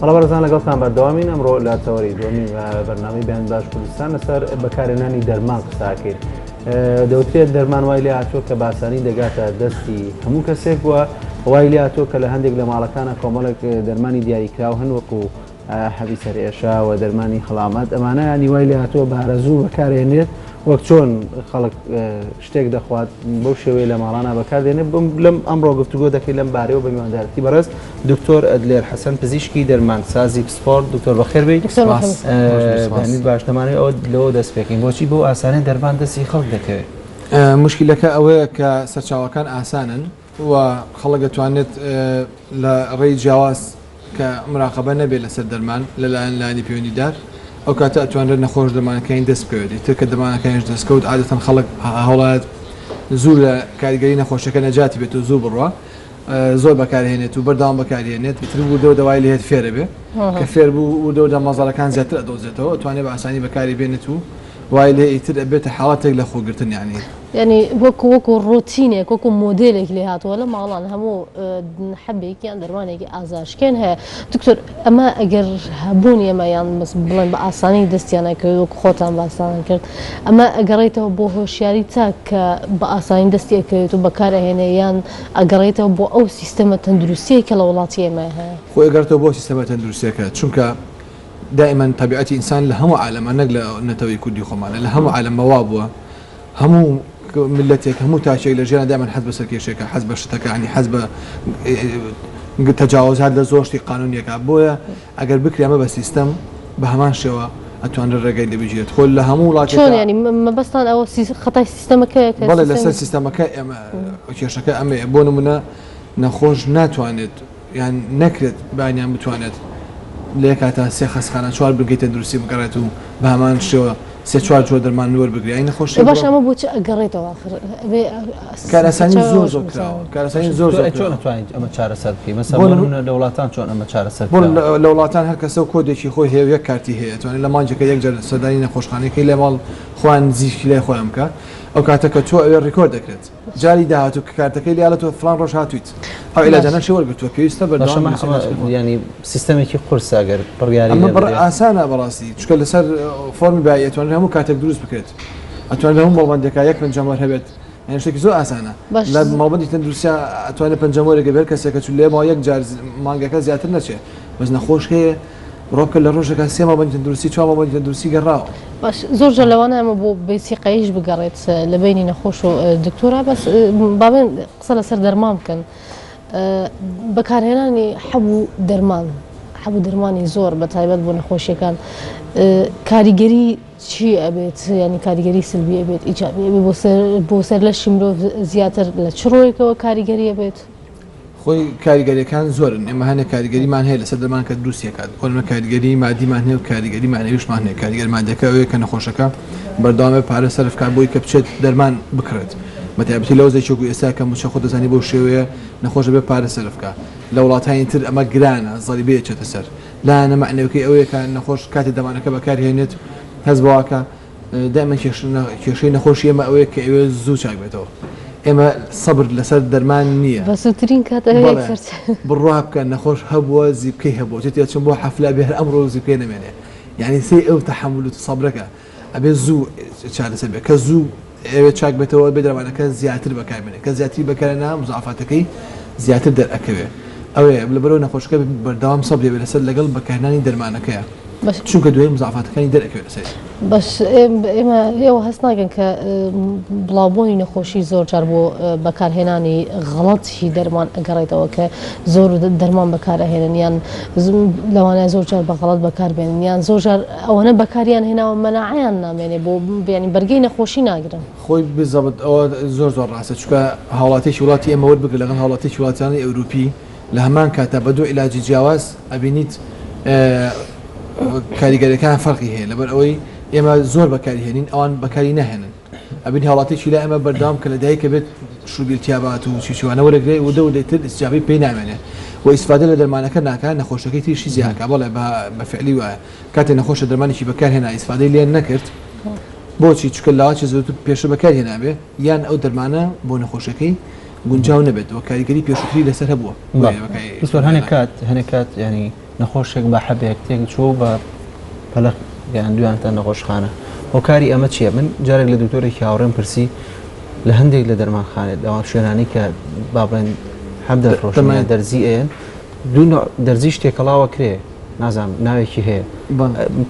بەڵێ بەڕێزان لەگەڵتان بەردەوامین ئەمڕۆ لە تەوەری دووەمین بەرنامەی بەیان باش کوردستان لەسەر بەکارهێنانی دەرمان قساکەین دەوترێت دەرمان وای لێ هاتووە کە باسانی دەگاتە دەستی هەموو کەسێک و وای لێ هاتووە کە لە هەندێک لە ماڵەکانە کۆمەڵێک دەرمانی دیاریکراو هەن وەکو حەبی سەرئێشە و دەرمانی هەڵامەت ئەمانە ینی وای لێ هاتووە بە ئارەزوو بەکارێنێت وەک چۆن خەڵک شتێک دەخوات بەو شێوەیە لە ماڵانە بەکاردێنێت بم لەم ئەمڕۆ گفتوگۆ دەکەی لەم بارەوە بە میواندارەتی بەڕێز دکتۆر ئەدلێر حەسەن پزیشکی دەرمانسازی پسپۆر دکتۆر بەخێر بێیت باش دەمانەوێت ئەوە لەوە دەست پێکەین بۆچی بەو ئاسانە دەرمان دەستی خەڵک دەکەوێت؟ مشکلەکە ئەوەیە کە سەرچاوەکان ئاسانن و خەڵک دەتوانێت لە ڕێی جیاواز کە مراقەبە نەبێت لەسەر دەرمان لەلایەن لایەنی پەیوەندیدار ئەو کاتە ئەتوانرێت نەخۆش دەرمانەکانی دەست بکەوێت ئیتر کە دەرمانەکانیش دەستکەوت عادەتەن خەڵک هەوڵات زوو لە کاریگەری نەخۆشەکە نەجاتی بێت و زوو بڕوا زۆر بەکارهێنێت و بەردەوام بەکارهێنێت ئیتر وردە وردە وای لێت فێرە بێ کە فێر بوو وردە وردە مەزەرەکان زیاتر ئەدۆزێتەوە ئەتوانێت بە ئاسانی بەکاری بێنێت و وای لێ ئیتر ئەبێتە حاڵەتێک لە خۆگرتن یانی. یانی وەکو وەکو ڕۆتینێک وەکو مۆدێلێک لێ هاتووە لە ماڵان هەموو حەبێک یان دەرمانێکی ئازارشکێن هەیە دکتۆر ئەمە ئەگەر هەبوونی ئەمە یان بەس بڵێن بە ئاسانی دەستیان ئەکەوێت وەکو خۆتان باستان کرد ئەمە ئەگەڕێتەوە بۆ هۆشیاری تاک کە بە ئاسانی دەستی ئەکەوێت و بەکار ئەهێنێ یان ئەگەڕێتەوە بۆ ئەو سیستەمە تەندروستیەی کە لە وڵاتی ئێمە هەیە؟ خۆی ئەگەڕێتەوە بۆ سیستەمە تەندروستیەکە چونکە دائیمەن تەبیعەتی ئینسان لە هەموو عالەمە نەک لە نەتەوەی کوردی خۆمانە لە هەموو عالەمە وا بووە هەموو میللەتێک هەموو تاکێک لە ژیان دائیمەن حەز بە سەرکێشێکە حەز بە شتەکە ینی حەز بە تەجاوزات لە زۆر شتی قانونیەکە بۆیە ئەگەر بکرێ ئەمە بە سیستەم بە هەمان شێوە ئەتوانرێت ڕێگەی لێ بگیرێت خۆ لە هەموو وڵاتێکا چۆن ینی مەبەستان ئەوە خەتای سیستەمەکەیە کە بەڵێ لەسەر سیستەمەکە ئێمە کێشەکە ئەمەیە بۆ نمونە نەخۆش ناتوانێت یان نەکرێت بانیان بتوانێت لە یەک کاتا سێ خەستخانە چوار بنکەی تەندروستی بگەڕێت و بە هەمان شێوە سێ چوار جۆر دەرمان وەربگرێ ئەی نەخۆشی ئێ باشە ئەمە بۆ چ ئەگەڕێتەوە ئاخر ئەبێ کارئاسانی سەرچاوەی زۆر ئەوەش زۆر بنووسراوە. کراوە کارئاسانی زۆر زۆر ئەی چۆن کراوە ئەتوانیت ئەمە چارەسەر بکەی مەسەلەن بۆ بۆ نموونە نموونە لە وڵاتان چۆن ئەمە چارەسەر بۆ کراوە؟ لە وڵاتان هەر کەسە و کۆدێکی خۆی هەیە و یەک کارتی هەیە ئەتوانێت لە مانگێکە یەک جار سەردانی نەخۆشخانەیەکەی لە ماڵ خۆیان نزیکی لای خۆیان بکا ئەو کاتە کە تۆ ئەوێ ڕیکۆرد دەکرێت جاری داهاتوو کە کارتەکەی لێ ئەڵێ تۆ فڵان ڕۆژ هاتوویت ئەو عیلاجانەشی وەرگرتووە پێویستە باشە بەردەوام مە بی لەسەر عیلاجکردن. یانی سیستەمێکی قورسە ئەگەر بڕیاری ئەمە لێ بڕ بدرێت. ئاسانە بەڕاستی چونکە لەسەر فۆرمی بایی ئەتوانرێت هەموو کاتێک دروست بکرێت ئەتوانرێت هەموو مەڵبەندێکا یەک پەنجەمۆر هەبێت یانی شتێکی زۆر ئاسانە باش لە مەڵبەندی تەندروستیا ئەتوانێت پەنجەمۆرێک هەبێت هەر کەسێک کە چوو لێ ماوە یەک جار مانگەکە زیاتر نەچێت بەس نەخۆش هەیە بڕوا بکە لە ڕۆژێکا سێ مەڵبەندی تەندروستی چوار مەڵبەندی تەندروستی گەڕاوە. باش زۆر جار لەوانەیە ئەمە بۆ بێسیقەییش بگەڕێت لە بەینی نەخۆش و دکتۆرا بەس با بێن قسە لەسەر دەرمان بکەن بەکارهێنانی حەب و دەرمان حەب و دەرمانی زۆر بە تایبەت بۆ نەخۆشیەکان کاریگەری چی ئەبێت ینی کاریگەری سلبی ئەبێت ئیجابی ئەبێت بۆ سەر بۆ سەر لەشی مرۆڤ زیاتر لە چ ڕوویەکەوە کاریگەری ئەبێت؟ خۆی کاریگەریەکان زۆرن ئێمە هەنێک کاریگەریمان هەیە لەسەر دەرمان کە دروستی ئەکات بۆ نمونە کاریگەری مادیمان هەیە و کاریگەری مەعنەویشمان هەیە کاریگەر مادیەکە ئەوەیە کە نەخۆشەکە بەردەوام بێت پارە سەرف کات بۆی کە بچێت دەرمان بکڕێت بە تایبەتی لەو زەیچێک و ئێستا کە موچە خۆت دەزانی بەو شێوەیە نەخۆش دەبێت پارە سەرف کا لە وڵاتانی تر ئەمە گرانە زەریبەی ئەچێتە سەر لایەنە مەعنەویەکەی ئەوەیە کە نەخۆش کاتێ دەمانەکە بەکارهێنێت هەست بەواکە دائیمەن کێشەی نەخۆشی ئێمە ئەوەیە کە ئەوێ زوو چاک بێتەوە ئێمە سەبر لەسەر دەرمان نییە بە زووترین کات ئەوێ بەڵێ یەکسەر بڕوا بکە نەخۆش هەبووە زیپکەی هەبووە چێتێ چون بۆ حەفلە ئەبێ هەر ئەمڕۆ زیپکەی نەمێنێ یعنی سەی ئەو تەحەمول و سەبرەکە ئەبێ زوو چارەسەر بێ کە زوو ئەوێ چاک بێتەوە بێ دەرمانەکە زیاتر بەکاربێنێ کە زیاتری بەکارێنا مزعفاتەکەی زیاتر دەرئەکەوێ ئەوەیە لەبەرەوە نەخۆشەکە بەردەوام سەبری بێ لەسەر لەگەڵ بەکارهێنانی دەرمانەکەیە بەس چونکە دوای مزعفاتەکانی دەرئەکەوێ لەسەری. بەس ئێمە ئێوە هەست ناکەن کە بڵاوبوونی نەخۆشی زۆر جار بۆ بەکارهێنانی غەڵەتی دەرمان ئەگەڕێتەوە کە زۆر دەرمان بەکارئەهێنن یان لەوانەیە زۆر جار بە غەڵەت بەکاربێنن یان زۆر جار ئەوەنە بەکاریان هێناوە مەناعەیان نامێنێ بۆ بیانی بەرگەی نەخۆشی ناگرن. خۆی بزەبت ئەوە زۆر زۆر ڕاستە چونکە هاوڵاتیەکی وڵاتی ئێمە وەربگرە لەگەڵ هاوڵاتیەکی وڵاتانی ئەوروپی لە هەمان کاتا بە دوو عیلاجی جیاواز ئەبینیت کاریگەریەکان فەرقی هەیە لەبەر ئەوەی ئێمە زۆر بەکاری هێنین ئەوان بەکاری ناهێنن ئەبین هاوڵاتیەکی لای ئێمە بەردەوام کە لە دایکە بێت شروبی التیابات و چی چیوانە وەرەگرێ وردە وردەی تر ئیستیجابەی پێی نامێنێ و ئیستفادە لە دەرمانەکە ناکا نەخۆشەکەی تریشی زیاکا بەڵێ بە فعلی وایە کاتێ نەخۆشە دەرمانێکی بەکار هێنا ئیستفادەی لێ نەکرد بۆچی چونکە لاواچی زۆرتر پێشتر بەکاری هێنابێ یان ئەو دەرمانە بۆ نەخۆشەکەی گونجاو نەبێت و کاریگەری پێشووتری لەسەر هەبووە دکتۆر هەنێک کات هەنێک کات ینی نەخۆشێک بە حەبێک تێک چووە و بە پەلە گەیاندویانتە نەخۆشخانە هۆکاری ئەمە چییە؟ من جارێک لە دکتۆرێکی هاوڕێم پرسی لە هەندێک لە دەرمانخانێت ئەوان شوێنانی کە با بڵێن حەب دەفرۆشن یان دەرزی ئەیەن دوو نوع دەرزیش تێکەڵاوە کرێ نازانم ناوێکی هەیە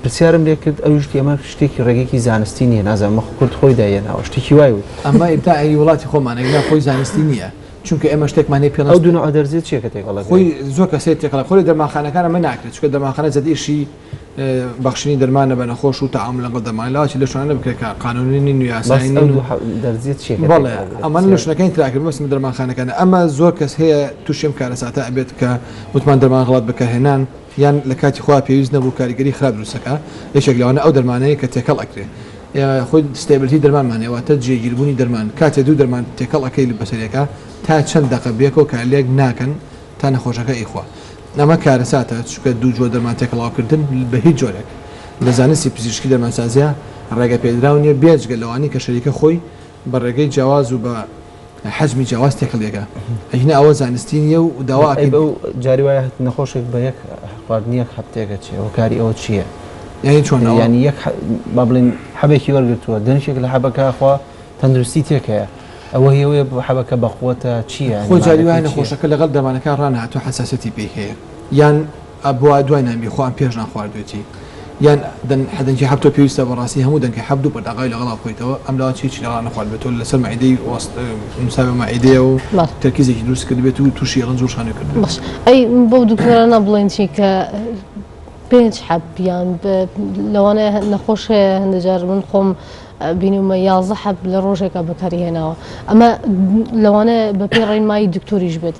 پرسیارم لێ کرد ئەویش ئەمە شتێکی ڕێگەیەکی زانستی نییە نازانم مەخ کورد خۆی دایێناوە شتێکی وای وت. ئەمە ئیبداعی وڵاتی خۆمانە گیان خۆی زانستی نییە چونکە ئێمە شتێکمان هەیە پێڵ ئەو دوو نوعە دەرزیە چییە کە تێکەڵ ئەکرێ؟ خۆی زۆر کەس هەیە تێکەڵ خۆی لە دەرمانخانەکان ئەمە ناکرێت چونکە دەرمانخانە زیاتر ئیشی بەخشینی دەرمانە بە نەخۆش و تەعامول لەگەڵ دەرمان لاوەچی لە شوێنانە بکرێت کە قانونی نین و یاسایی بەس ئەو نین و دوو دەرزیە چییە کە بەڵێ تێکەڵ ئەکرێت؟ ئەمانە لە شوێنەکانی تر ئەکرێت بەس دەرمانخانەکانە ئەمە زۆر کەس هەیە تووشی ئەم کارەساتە ئەبێت کە وتمان دەرمان غەڵەت بەکارهێنان یان لە کاتی خۆیا پێویست نەبوو کاریگەری خراپ دروست ئەکا یەکێک لەوانە ئەو دەرمانەیە کە تێکەڵ ئەکرێ خۆی stability دەرمانمان هەیە واتە جێگیربوونی دەرمان کاتێ دوو دەرمان تێکەڵ ئەکەی بەسەر یەکا تا چەند دەقە بێکەوە کارلێک ناکەن تا نەخۆشەکە ئەیخوا ئەمە کارەساتە چونکە دوو جۆر دەرمان تێکەڵاوکردن بە هیچ جۆرێک لە زانستی پزیشکی دەرمانسازیا ڕێگە پێدراو نییە بێجگە لەوانەی کە شەریکە خۆی بە ڕێگەی جیاواز و بە حەجمی جیاواز تێکەڵیەکە ئەگینا ئەوە زانستی نییە و داوا ئەی ئەکەین بەو جاری وایە نەخۆشێک بە یەک خواردنی یەک حەب تێکەچێ هۆکاری ئەوە چییە؟ یانی چۆن ئەوە؟ یانی یەک با بڵێین حەبێکی وەرگرتووە دەنکێک لە حەبەکە خوا تەندروستی تێک هەیە ئەوە هی ئەوەیە حەبەکە بەقوەتە چییە یانی خۆ جاری وایە مادەکەی چییە؟ نەخۆشەکە لەگەڵ دەرمانەکە ڕانەهاتووە حەساسیەتی پێی هەیە یان بوە دوای نان بیخوا ئەم پێش نان خواردوێتی یان دەن دەنکی حەب تۆ پێویستە بەڕاستی هەموو دەنکەی حەب دوو پەرداغاوی لەگەڵا بخۆیتەوە ئەم لاوە چی هیچی لەگەڵا نەخواردبێت تۆ لەسەر مەعیدەی وەست نوسابێ مەعیدەیە و بەڵێ. تەرکیزێکی دروست کردبێت و تووشی ڕەنج و ڕشانەوەی کردبێت. باش ئەی بەو دکتۆرانە بڵێن چی کە پێنج حەب یان لەوانەیە نەخۆش هەیە هەندێک جار من خۆم بینیومە 11 حەب لە ڕۆژێکا بەکاری هێناوە ئەمە لەوانەیە بەپێی ڕێنمایی دکتۆریش بێت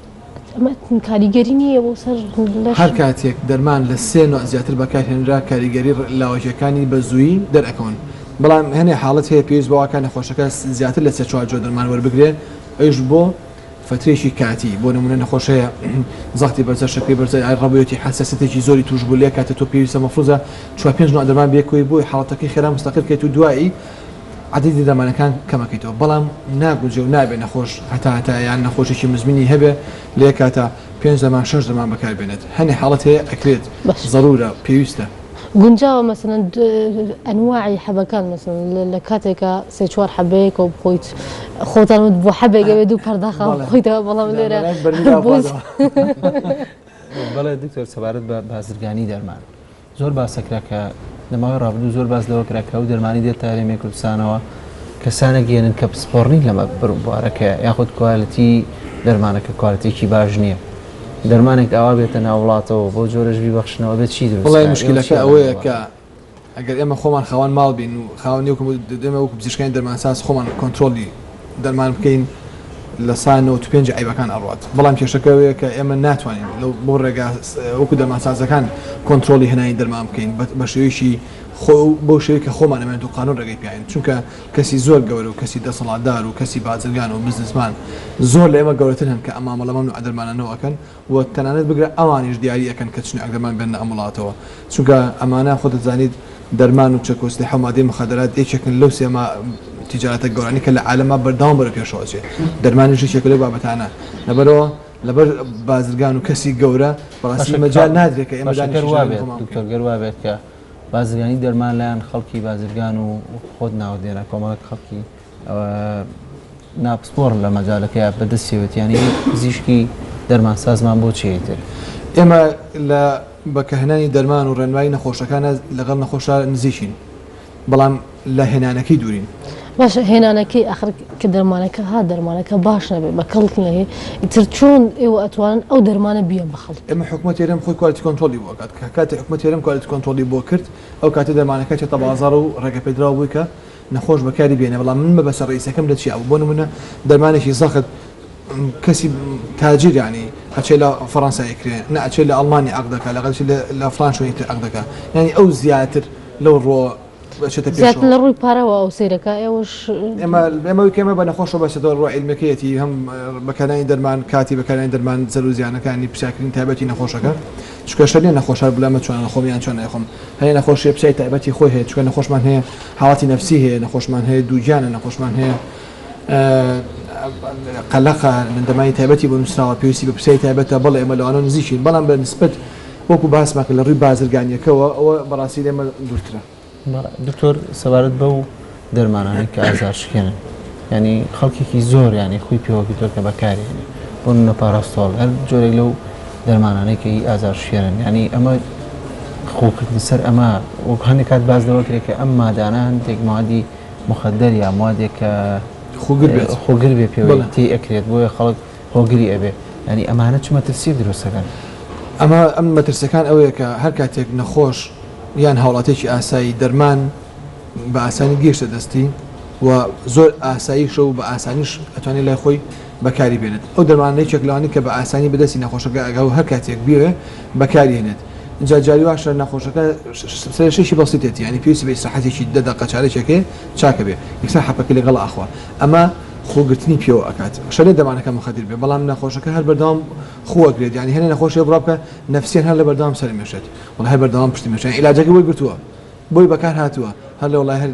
ئەمە کاریگەری نییە بۆ سەر لەش؟ هەر کاتێک دەرمان لە سێ نوع زیاتر بەکارهێنرا کاریگەری لاوەکیەکانی بە زوویی دەرئەکەون بەڵام هەنێ حاڵەت هەیە پێویست بەوەکا نەخۆشەکە زیاتر لە سێ چوار جۆر دەرمان وەربگرێ ئەویش بۆ فەترەیەکی کاتی بۆ نمونە نەخۆش هەیە زەختی بەرزە شەکرەی بەرزە ڕەبۆیەتی حەساسیەتێکی زۆری توش بوو لێ کاتێ تۆ پێویستە مەفروزە چوار پێنج نوع دەرمان بێکۆی بۆی حاڵەتەکەی خێرا مستەقر کەیت و دوایی عەدەدی دەرمانەکان کەمەکەیتەوە بەڵام ناگونجێ و نابێ نەخۆش هەتا هەتایە یان نەخۆشێکی مزمنی هەبێ لە یەک کاتا پێنج دەرمان شەش دەرمان بەکار بێنێت هەنێ حاڵەت هەیە ئەکرێت باش زەرورە پێویستە. گونجاوە مەسەلەن ئەنواعی حەبەکان مەسەلەن لە کاتێکا سێ چوار حەبەیەکەوە بخۆیت خۆتان وت بۆ حەبێک ئەوێ دوو پەرداخە بەڵێ بخۆیتەوە بەڵام لە لێرە مەلای بەرمیل ئاو بۆ خواردەوە. بەڵێ دکتۆر سەبارەت بە بازرگانی دەرمان زۆر باسەکرا کە لە ماوەی ڕابردوو زۆر باس لەوە کرا کە ئەو دەرمانی دێتە هەرێمی کوردستانەوە کەسانێک یەنن کە پسپۆڕ نین لەمە بوارەکەیە یاخود quality دەرمانەکە quality ێکی باش نییە دەرمانێک ئاوا بێتە ناو وڵاتەوە بۆ جۆرەش بیبەخشنەوە بێت چی دروست وڵای مشکلەکە ئەوەیە کە ئەگەر ئێمە خۆمان خاوەن ماڵ بین و خاوەن وەکو ئێمە وەکو پزیشکانی دەرمانساز خۆمان کۆنترۆڵی دەرمان بکەین لە سا 95 عیبەکان ئەڕوات بەڵام کێشەکە ئەوەیە کە ئێمە ناتوانین لەو بۆ ڕێگا وەکو دەرمانسازەکان کۆنترۆڵی هێنانی دەرمان بکەین بە شێوەیەکی خۆ بەو شێوەی کە خۆمان ئەمێنێت و قانون ڕێگەی پیاین چونکە کەسی زۆر گەورە و کەسی دەسەڵاتدار و کەسی بازرگان و بزنسمان زۆر لە ئێمە گەورەتر هەن کە ئەم مامەڵە مەمنوعە دەرمانانەوە ئەکەن و تەنانەت بگرە ئەوانیش دیاری ئەکەن کە چ نوعێک دەرمان بێننە ئەم وڵاتەوە چونکە ئەمانە خۆت دەزانیت دەرمان و چەک و سلیحە و مادەی مخدرات یەکێکن لەو سێ تیجارەتە گەورانەی کە لە عالەما بەردەوام بەرەو پێشەوە ئەچێ دەرمانیش یەکێکە لەو بابەتانە لەبەرئەوە لەبەر بازرگان و کەسی گەورە بەڕاستی باشە مەجال نادرێت کە ئێمە باشە گەر دانیشین وا شوێنی بێت خۆمان دکتۆر بکەین. گەر وا بێت کە بازرگانی دەرمان لایەن خەڵکی بازرگان و خۆت ناوت دێنە کۆمەڵێک خەڵکی ناپسپۆڕ لە مەجالەکەیا بەدەستیەوەتی یانی پزیشکی دەرمانسازمان بۆ چیە ئیتر؟ ئێمە لە بەکەهێنانی دەرمان و ڕێنمایی نەخۆشەکانە لەگەڵ نەخۆشا نزیکین بەڵام لە هێنانەکەی دوورین. باشە هێنانەکەی ئاخر کە دەرمانەکە هات دەرمانەکە باش نەبێ بە کەڵک نەیێ ئیتر چۆن ئێوە ئەتوانن ئەو دەرمانە بیەن بە خەڵک؟ ئێمە حکومەتی هەرێم خۆی quality control ی بۆ ئەکات کە کاتێ حکومەتی هەرێم quality control ی بۆ کرد ئەو کاتە دەرمانەکە چێتە بازاڕ و ڕێگەپێدراو بووی کە نەخۆش بەکاری بێنێ بەڵام من مەبەستە ڕئیسەکەم لە چیا بوو بۆ نمونە دەرمانێکی زەخت کەسی تاجیر یانی ئەچێ لە فەڕەنسا ئەیکرێ نە ئەچێ لە ئەڵمانیا عەقد دەکا لەگەڵ چی لە فڵان شوێنی تر عەقد دەکا یانی ئەو زیاتر لەو ڕۆ ئەچێتە زیاتر پێشەوە. لە ڕووی پارەوە ئەو سەیرەکا ئێوەش ئێمە ئێمە وی کە ئێمە بە نەخۆشەوە بەچێتەوە ڕووە عیلمیەکەیەتی هەم بەکارهێنانی دەرمان کاتی بەکارهێنانی دەرمان زەرەر و زیانەکانی پرسیارکردنی تایبەتی نەخۆشەکە چونکە شەرت نیە نەخۆش هەر بڵێ ئەمە چۆن ئەخۆم یان چۆن ئەیخۆم هەیە نەخۆشیە پرسیاری تایبەتی خۆی هەیە چونکە نەخۆشمان هەیە حاڵەتی نەفسی هەیە نەخۆشمان هەیە دووگیانە نەخۆشمان هەیە قەلەقە دەمانی تایبەتی بۆ نووسراوە پێویستی بە پرسیاری تایبەتە بەڵێ ئێمە لەوانە نزیکین بەڵام بە نسبەت. وەکو باسمان کرد لە ڕووی بازرگانیەکەوە ئەوە بەڕاستی لێمە دوورترە. دکتۆر سەبارەت بەو دەرمانانەی کە ئازار شکێنن ینی خەڵکێکی زۆر ینی خۆی پێوە گرتووە کە بەکارێنێ بۆ نمونە پاراستۆڵ هەر جۆرێک لەو دەرمانانەی کە هی ئازار شکێنن ینی ئەمە خۆکردن سەر ئەمە وەک هەندێک کات باس لەوە کرێت کە ئەم مادانە هەندێک موادی مخدر یا موادێک کە خۆگر بێت خۆگر بێ پێوەی تێ ئەکرێت بۆیە خەڵک هۆگری ئەبێ یانی ئەمانە چ مەترسیەک دروست ئەکەن؟ ئەمە ئەم مەترسیەکان ئەوەیە کە هەر کاتێک نەخۆش یان هاوڵاتیەکی ئاسایی دەرمان بە ئاسانی گەیشتە دەستی و زۆر ئاساییشە و بە ئاسانیش ئەتوانێت لای خۆی بەکاری بێنێت ئەو دەرمانە یەکێک لەوانەی کە بە ئاسانی بەدەستی نەخۆشەکە ئەگا و هەر کاتێک بیەوێ بەکاری هێنێت جا جاری واشە نەخۆشەکە سەرێشێکی بەسیتێتی یانی پێویستی بە ئیسراحەتێکی دە دەقە چارەکێکێ چاکە بێ یەکسەر حەپەکەی لەگەڵ ئەخوا ئەمە خووگرتنی پێوە ئەکات شەرت دەمانەکە مخدر بێ بەڵام نەخۆشەکە هەر بەردەوام خوو ئەگرێت یانی هەنێ نەخۆش هەیە بڕوا بکە نەفسیەن هەر لە بەردەوام سەرم ئێشێت وەڵا هەر بەردەوام پشتم ئێشێت یانی عیلاجەکەی بۆی گرتووە بۆی بەکار هاتووە هەر لە وەڵای هەر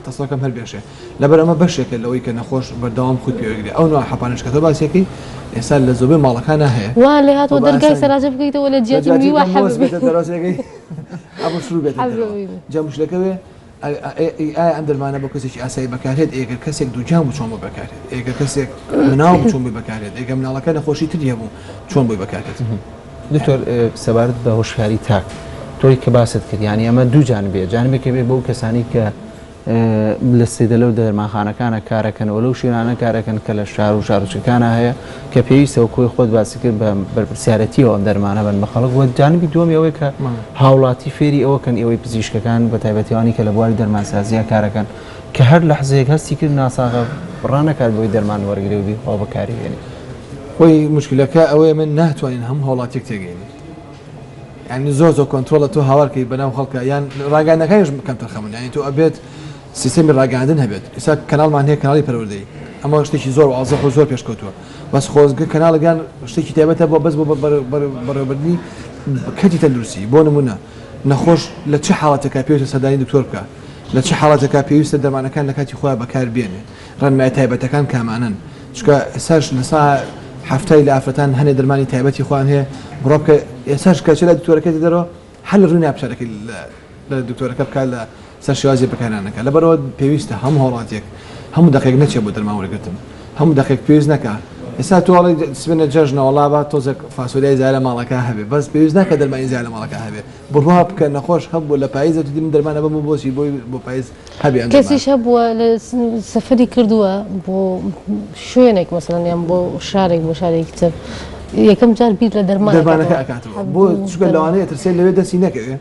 تەسڵەکەم هەر بێشێ لەبەر ئەمە بەشێکە لەوەی کە نەخۆش بەردەوام خووی پێوە گرێ ئەو نوع حەپانەش کە تۆ باسی ئەکەی ئێستا لە زۆربەی ماڵەکانا هەیە وا لێ هاتووە و بە دەرگای ئاسانی سەراجە بکەیتەوە لە لە جیاتی جیاتی میوە کە حەب مۆز بێتە دەرەوەکەی حەب و شروو بێتە حەب دەرەوە ببینی. جا مشکلەکە وێ ئایا ئەم دەرمانە بۆ کەسێکی ئاسایی بەکارهێت؟ ئێگەر کەسێک دووگیان بوو چۆن بۆی بەکارهێت؟ ئێگەر کەسێک مناڵ بوو چۆن بۆی بەکارهێت؟ ئێگەر مناڵەکە نەخۆشی تری هەبوو چۆن بۆی بەکارهێت؟ دکتۆر سەبارەت بە هۆشیاری تاک تۆی کە باست کرد یانی ئەمە دوو جانبێ جانبێکە بێ بەو کەسانی کە لە سەیدەلە و دەرمانخانەکانە کارەکەن و لەو شوێنانە کارەکەن کە لە شار و شارۆچکەکانە هەیە کە پێویستە و کۆی خۆت باسی کرد بە بەرپرسیارەتیەوە ئەم دەرمانە بن بە خەڵک وە جانبی دووەمی ئەوەیە کە هاوڵاتی فێری ئەوە کەن ئێوەی پزیشکەکان بە تایبەتیوانی کە لە بواری دەرمانسازیە کارەکەن کە هەر لەحزەیەک هەستی کرد ناساغە ڕانەکات بۆی دەرمان وەرگێ و بیخوا بەکاری بێنێ. خۆی موشکیلەکە ئەوەیە من ناتوانین هەموو هاوڵاتیەک تێگەینین یانی زۆر زۆر کۆنترۆڵە تۆ هاوار کەی بەناو خەڵکە یان ڕاگەیاندنەکانیش کەمتەرخەمن یانی تۆ ئەبێت سیستەمی ڕاگەیاندن هەبێت ئێستا کەناڵمان هەیە کەناڵی پەروەردەیی ئەمە شتێکی زۆر وازح و زۆر پێشکەوتووە بەس خۆزگە کەناڵێک یان شتێکی تایبەتە بۆ بەس بۆ بەڕێوەبردنی کەرتی تەندروستی بۆ نمونە نەخۆش لە چ حاڵەتێکا پێویستە سەردانی دکتۆر بکە لە چ حاڵەتێکا پێویستە دەرمانەکان لە کاتی خۆیان بەکار بێنێ ڕێنمایە تایبەتەکان کامانەن چونکە ئێستاش لە سا حەفتای لە ئافرەتان هەنێ دەرمانی تایبەتی خۆیان هەیە بڕوا بکە ئێستاش کە چێ لای دکتۆرەکەی دەرەوە هەر لە ڕووی ناپرسیارەکەی لە دکتۆرەکە بکات لە سەر شێوازی بەکارهێنانەکە لەبەرئەوە پێویستە هەموو هاوڵاتیەک هەموو دەقێک نەچێت بۆ دەرمان وەرگرتن هەموو دەقێک پێویست نەکا ئێستا تۆ ئەڵێی سبێنە جەژنە وەڵا با تۆزێک فاسۆلیای زایە لە ماڵەکە هەبێ بەس پێویست ناکە دەرمانی زایە لە ماڵەکە هەبێ بڕوا بکە نەخۆش هەبوو لە پاییزە توتی من دەرمان ئەبەم و بۆچی بۆی بۆ پاییز هەبێ ئەم دەرمانە. کەسیش هەبووە لە سەفەری کردووە بۆ شوێنێک مەسەلەن یان بۆ شارێک بۆ شارێکی تر یەکەم جار بیر لە دەرمان دەرمانەکە ئەکاتەوە بۆ چونکە لەوانەیە ترسێ لەوێ دەستی نەکەوێ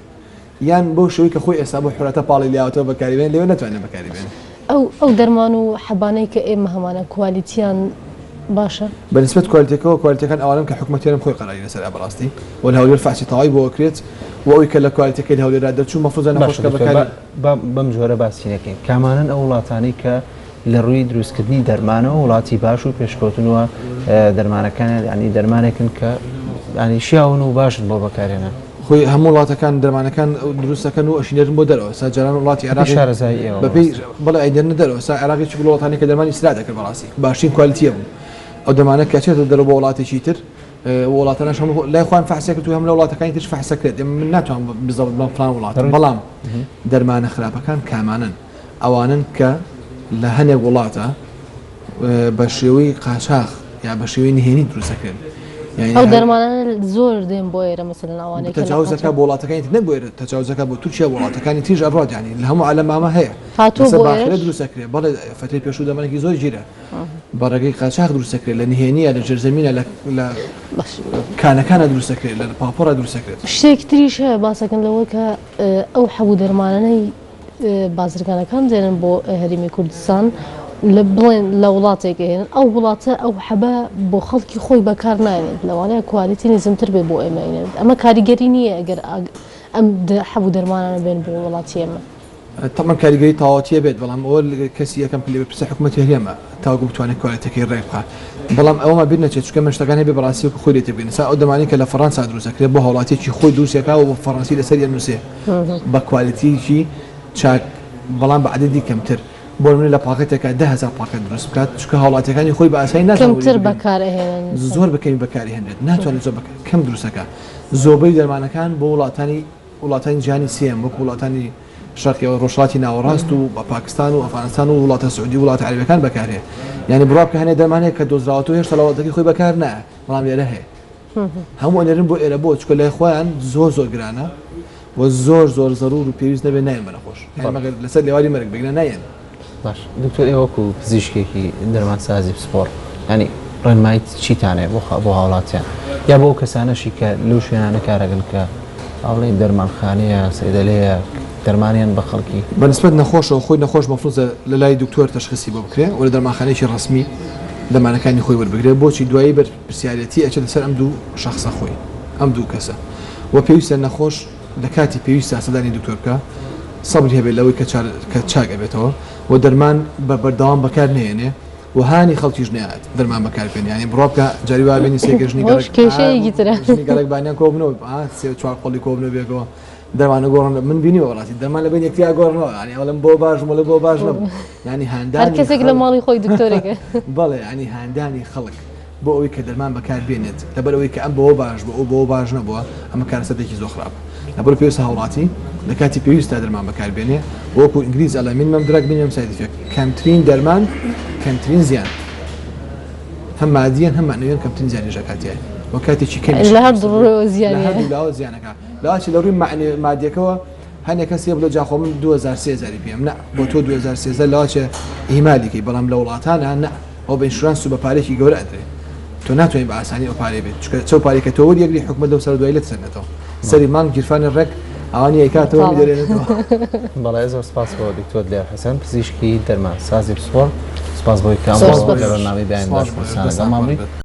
یان بەو شێوەی کە خۆی ئێستا بۆ حورەتە پاڵی لیاوەتەوە بەکاری بێنێ لەوێ نەتوانێ بەکاری بێنێ. ئەو ئەو دەرمان و حەبانەی کە ئێمە هەمانە کوالیتیان باشە؟ بە نیسبەت کوالیتەکەوە کوالیتەکان ئەوانەن کە حکومەتی هەرێم خۆی قەراری لەسەرە بەڕاستی و لە هەولێر فەحسی تەواوی بۆ ئەکرێت و ئەوی کە لە کوالیتەکەی لە هەولێرا دەرچوو مەفروزە باشە نەخۆشەکە دکتۆر بەکاری با با بەم جۆرە باسی نەکەین کامانەن ئەو وڵاتانەی کە لە ڕووی دروستکردنی دەرمانەوە وڵاتی باش و پێشکەوتن و دەرمانەکانیان یانی دەرمانێکن کە یانی شیاون و باشن بۆ بەکارهێنان. خۆی هەموو وڵاتەکان دەرمانەکان دروست دەکەن و ئەشینێرن بۆ دەرەوە سا جاران وڵاتی بەپێی عێراقی شارەزایی ئێوە بەپێی مامۆستا. بەڵێ ئەینێرنە دەرەوە سا عێراق یەکێک بوو لە وڵاتانەی کە دەرمانی ئیستیراد دەکرد بەڕاستی باشترین کوالیتیە بوو ئەو دەرمانە کە ئەچێتە دەرەوە بۆ وڵاتێکی تر وڵاتانەش هەموو لای خۆیان فەحسیان کرد و هەم لە وڵاتەکانی تریش فەحس دەکرێت ئێمە من ناتوانم بزەبت بڵێم فڵان وڵات ڕووی بەڵام دەرمانە خراپەکان کامانەن ئەوانەن کە لە هەنێک وڵاتە بە شێوەی قاچاخ یا بە شێوەی نهێنی دروست دەکرێن یانی ئەو دەرمانانە زۆر دێن بۆ ئێرە مەسەلەن ئەوانەی کە لە تەجاوز دەکات قاچاخ بۆ وڵاتەکانی تر نەک بۆ ئێرە تەجاوز دەکات بۆ تورکیا بۆ وڵاتەکانی تریش ئەڕوات یانی لە هەموو عالەم ئەمە هەیە هاتووە لەسەر بۆ باخرە ئێرەش دروست دەکرێت بەڵێ فەترەی پێشوو دەرمانێکی زۆر گیرە بە ڕێگەی قاچاخ دروست دەکرێت لە نهێنیە لە ژێرزەمینە لە لە باش کانەکانە دروست دەکرێت لە پاپۆڕە دروست دەکرێت. شتێکی تریش هەیە باسەکەن لەوە کە ئەو حەب و دەرمانانەی بازرگانەکان دێنن بۆ هەرێمی کوردستان لە بڵێن لە وڵاتێک ئەهێنن ئەو وڵاتە ئەو حەبە بۆ خەڵکی خۆی بەکار نایەنێت لەوانەیە کوالیتی نزمتر بێ بۆ ئێمە ئەینێت ئەمە کاریگەری نییە ئەگەر ئەم حەب و دەرمانانە بێن بۆ وڵاتی ئێمە. تەبعەن کاریگەری تەواوەتی ئەبێت بەڵام ئەوە کەسی یەکەم کە لێبەرپرسە حکومەتی هەرێمە تاوەکو بتوانێت کوالێتەکەی ڕێک بخات بەڵام ئەوەمان بیر نەچێت چونکە من شتەکان هەبێ بەڕاستی وەکو خۆی لێ تێبگەین ئێستا ئەو دەمانەی کە لە فەڕەنسا دروست ئەکرێت بۆ هاوڵاتیەکی خۆی دروست ئەکا و بە فەڕەنسی لەسەری ئەنووسێ بە کوالێتیەکی چاک بەڵام بە عەدەدی کەمتر بۆ نمونە لە پاکەتێکا 10000 پاکەت دروست بکات چونکە هاوڵاتیەکانی خۆی بە ئاسایی ناتوانن کەمتر وەری بگرن بەکار ئەهێنن زۆر بە کەمی بەکاری هێنرێت ناتوانێت زۆر بە کەم دروست ئەکا. زۆربەی دەرمانەکان بۆ وڵاتانی وڵاتانی جیهانی سێیەم وەکو وڵاتانی شەرقی و ڕۆژهەڵاتی ناوەڕاست و پاکستان و ئەفغانستان و وڵاتە سعودی و وڵاتە عەرەبیەکان بەکارهێ یعنی بڕوا بکە هەنێ دەرمان هەیە کە دۆزراوەتەوە هێشتا لە وڵاتەکەی خۆی بەکار نایە بەڵام لێرە هەیە هەموو ئەنێرن بۆ ئێرە بۆ چکە لای خۆیان زۆر زۆر گرانە و زۆر زۆر زەرور و پێویست نەبێت نایەن بە نەخۆش یعنی مەگەر لەسەر لێواری مەرگ بگرە نایەن. باش دکتۆر ئێوە وەکو پزیشکێکی دەرمانسازی پسپۆڕ یانی ڕێنمایی چیتان هەیە بۆ بۆ هاوڵاتیان یا بۆ ئەو کەسانەشی کە لەو شوێنانە کارەکەن کە با بڵێین دەرمانخانەیە سەیدەلەیە دەرمانیان بە خەڵکی بە نسبەت نەخۆشەوە خۆی نەخۆش مەفروزە لە لای دکتۆر تەشخیسی بۆ بکرێ و لە دەرمانخانەیەکی ڕەسمی دەرمانەکانی خۆی وەربگرێ بۆچی دوایی بەرپرسیارێتی ئەچێتە سەر ئەم دوو شەخسە خۆی ئەم دوو کەسە و پێویستە نەخۆش لە کاتی پێویستا سەردانی دکتۆر بکە سەبری هەبێت لەوەی کە کە چاک ئەبێتەوە و دەرمان بە بەردەوام بەکار نەهێنێ و هانی خەڵکیش نەیات دەرمان بەکار بێنێ یانی بڕوا بکە جاری وا بینی سێ ژنی گەڕەک کێشەیەکی ترە ژنی گەڕەک بانیان کۆبنەوە سێ و چوار قۆڵی کۆبنەوە بێکەوە دەرمانە گۆڕن من بینیوە بەڕاستی دەرمان لە بین یەکتریا گۆڕنەوە یانی ئەڵێم بۆ باش بڵێ بۆ باش نەبوو یانی هاندانی هەر کەسێک لە ماڵی خۆی دکتۆرێکە بەڵێ یانی هاندانی خەڵک بۆ ئەوەی کە دەرمان بەکار بێنێت لەبەر ئەوەی کە ئەم بەوە باش بوو ئەو بەوە باش نەبووە ئەمە کارەساتێکی زۆر خراپە لەبەر پێویستە هاوڵاتی لە کاتی پێویستدا دەرمان بەکار بێنێ وەکو ئینگلیز ئەڵێ minimum drug minimum side effect کەمترین دەرمان کەمترین زیان هەم مادیەن هەم مەعنەویەن کەمترین زیانیش ئەکات تیای و کاتێکی کەمیش لە هەردوو ڕووەوە زیان لە هەردوو لاوە زیانەکە لەواچی لە ڕووی مادیەکەوە هەنێ کەس هەیە بڵێ جا خۆ من 2000 3000 پێم نا بۆ تۆ 2000 3000 لەواچێ ئیهمالی کەی بەڵام لە وڵاتانە نا ئەو بە insurance و بە پارێکی گەورە ئەدرێ تۆ ناتوانانی بە ئاسانی ئەو پارەی بێت چونکە چەو پارەی کە تۆ وەریەگری حکومەت لەو سەر دوای لێت سەنێتەوە سەری مانگ گیرفانی ڕێک ئەوانی ئەیکاتەوە دەرێنێتەوە. بەڵێ زۆر سپاس بۆ دکتۆر دلێر حەسەن پزیشکی دەرمانسازی پسپۆڕ سپاس بۆی کە ئەمڕۆ لە بەرنامەی بەیانی باش کوردستان لەگەڵمان بووی.